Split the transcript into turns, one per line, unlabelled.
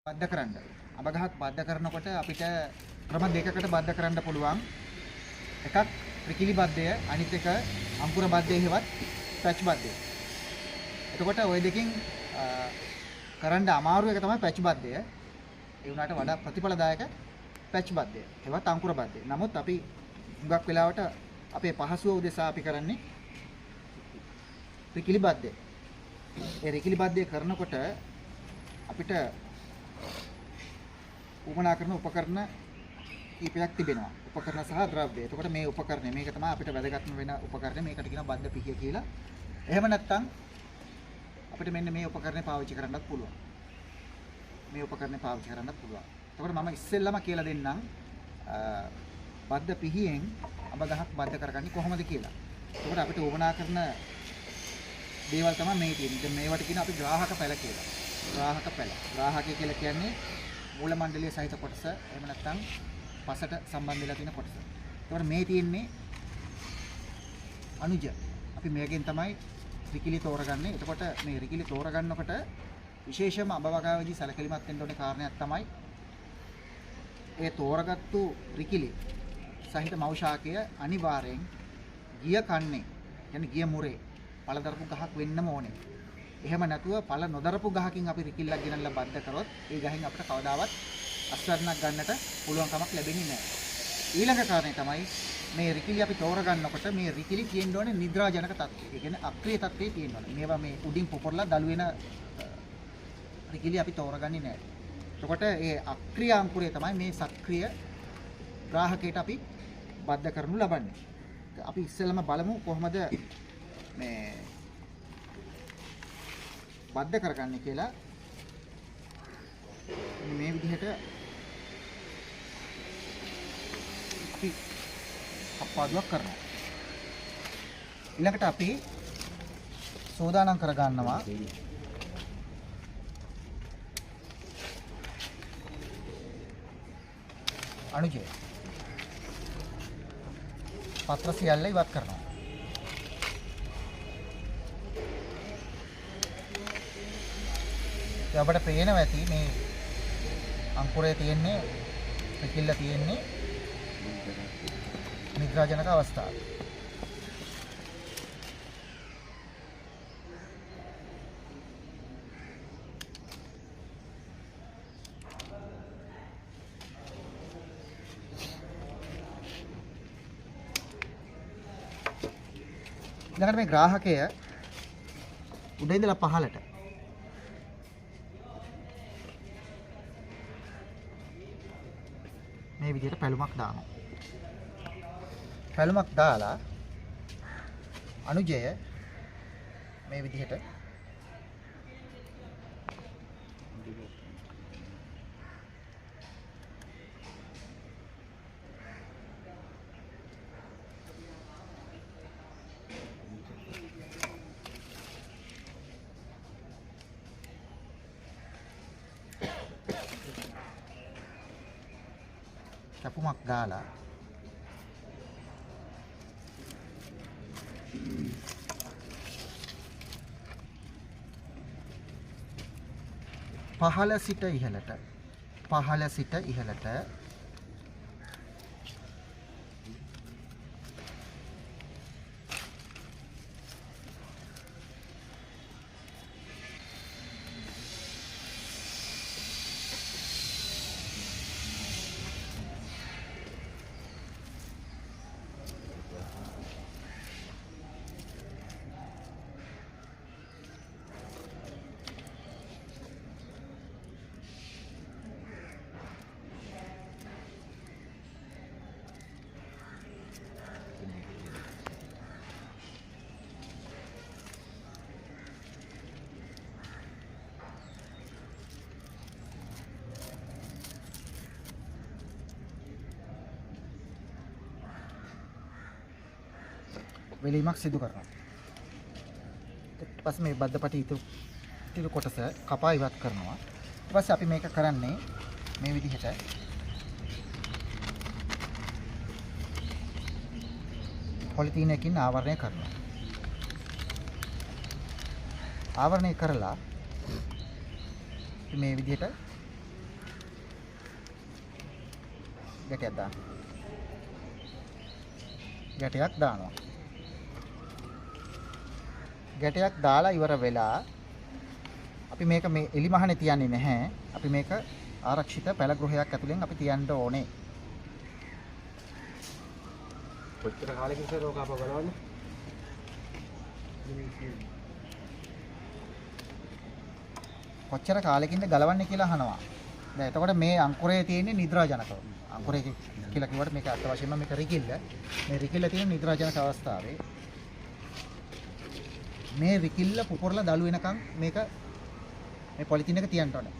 බද්ධ කරන්න. අඹ ගහක් බද්ධ කරනකොට අපිට ක්‍රම දෙකකට බද්ධ කරන්න පුළුවන්. එකක් රිකිලි බද්ධය, අනිත් එක අංකුර බද්ධය හෙවත් පැච් බද්ධය. එතකොට ওই දෙකෙන් කරන්න අමාරු එක තමයි පැච් බද්ධය. ඒ වුණාට වඩා ප්‍රතිඵලදායක පැච් බද්ධය හෙවත් අංකුර බද්ධය. නමුත් අපි හුඟක් වෙලාවට අපේ පහසුව උදෙසා අපි කරන්නේ රිකිලි බද්ධය. ඒ රිකිලි බද්ධය කරනකොට අපිට උවමනා කරන උපකරණ කීපයක් තිබෙනවා. උපකරණ සහ ද්‍රව්‍ය. එතකොට මේ උපකරණය මේක තමයි අපිට වැදගත්ම වෙන උපකරණය. මේකට කියනවා බද්ධ පිහිය කියලා. එහෙම නැත්නම් අපිට මෙන්න මේ උපකරණය පාවිච්චි කරන්නත් පුළුවන්. මේ උපකරණය පාවිච්චි කරන්නත් පුළුවන්. එතකොට මම ඉස්සෙල්ලම කියලා දෙන්නම් බද්ධ පිහියෙන් අඹ ගහක් බද්ධ කරගන්නේ කොහොමද කියලා. එතකොට අපිට උවමනා කරන දේවල් තමයි මේ තියෙන්නේ. දැන් මේවට කියනවා අපි ග්‍රාහක පැල කියලා. ග්‍රාහක පැල. ග්‍රාහකය කියලා කියන්නේ මූල මණ්ඩලයේ සහිත කොටස, එහෙම නැත්නම් පසට සම්බන්ධ වෙලා තියෙන කොටස. එතකොට මේ තියෙන්නේ අනුජ. අපි මේකෙන් තමයි රිකිලි තෝරගන්නේ. එතකොට මේ රිකිලි තෝරගන්නකොට විශේෂයෙන්ම අඹ වගාවේදී සැලකිලිමත් වෙන්න ඕනේ කාරණයක් තමයි ඒ තෝරගත්තු රිකිලි සහිත මව් ශාකය අනිවාර්යෙන් ගිය කන්නේ, කියන්නේ ගිය මුරේ පළ දරපු ගහක් වෙන්නම ඕනේ. එහෙම නැතුව පළ නොදරපු ගහකින් අපි රිකිල්ලක් ගෙනල්ලා බද්ධ කරොත් ඒ ගහෙන් අපිට කවදාවත් අස්වැන්නක් ගන්නට පුළුවන් කමක් ලැබෙන්නේ නැහැ. ඊළඟ කාරණේ තමයි මේ රිකිලි අපි තෝරගන්නකොට මේ රිකිලි තියෙන්න ඕනේ නිද්‍රාජනක තත්ත්වය. ඒ කියන්නේ අක්‍රිය තත්ත්වයේ තියෙන්න ඕනේ. මේවා මේ උඩින් පොපොරලා දළු වෙන රිකිලි අපි තෝරගන්නේ නැහැ. එතකොට ඒ අක්‍රිය අංකුරය තමයි මේ සක්‍රිය ග්‍රාහකයට අපි බද්ධ කරනු ලබන්නේ. අපි ඉස්සෙල්ලම බලමු කොහොමද මේ බද්ධ කරගන්නේ කියලා. මේ විදිහට අපි කප්පාදුවක් කරනවා. ඊළඟට අපි සෝදානම් කරගන්නවා අනුජය. පත්‍ර සියල්ල ඉවත් කරනවා. දැන් අපිට පේනවා ඇති මේ අංකුරය තියෙන්නේ, රිකිල්ල තියෙන්නේ නිද්‍රාජනක අවස්ථාවේ. ඊළඟට මේ ග්‍රාහකය උඩ ඉඳලා පහළට මේ විදිහට පැලුමක් දානවා. පැලුමක් දාලා අනුජය මේ විදිහට කැපුමක් දාලා පහළ සිට ඉහළට, පහළ සිට ඉහළට වෙලීමක් සිදු කරනවා. ඊට පස්සේ මේ බද්ධපටි ඉතුරු කොටස කපා ඉවත් කරනවා. ඊට පස්සේ අපි මේක කරන්නේ මේ විදිහට පොලිතීන් එකකින් ආවරණය කරනවා. ආවරණය කරලා මේ විදිහට ගැටයක් දාන්න. ගැටයක් දානවා. ගැටයක් දාලා ඉවර වෙලා අපි මේක මේ එලි මහනේ තියන්නේ නැහැ. අපි මේක ආරක්ෂිත පැල ගෘහයක් ඇතුලෙන් අපි තියන්න ඕනේ.
කොච්චර කාලෙකින් සර් ඕක අප බලවන්නේ?
කොච්චර කාලෙකින්ද ගලවන්නේ කියලා අහනවා. දැන් එතකොට මේ අංකුරයේ තියෙන්නේ නිද්‍රාජනකව. අංකුරය කියලා කිව්වට මේක අත් වශයෙන්ම මේක රිකිල්ල. මේ රිකිල්ල තියෙන නිද්‍රාජනක අවස්ථාවේ මේ රිකිල්ල පුපුරලා දළු වෙනකන් මේක මේ පොලිතින් එක තියන්න ඕනේ.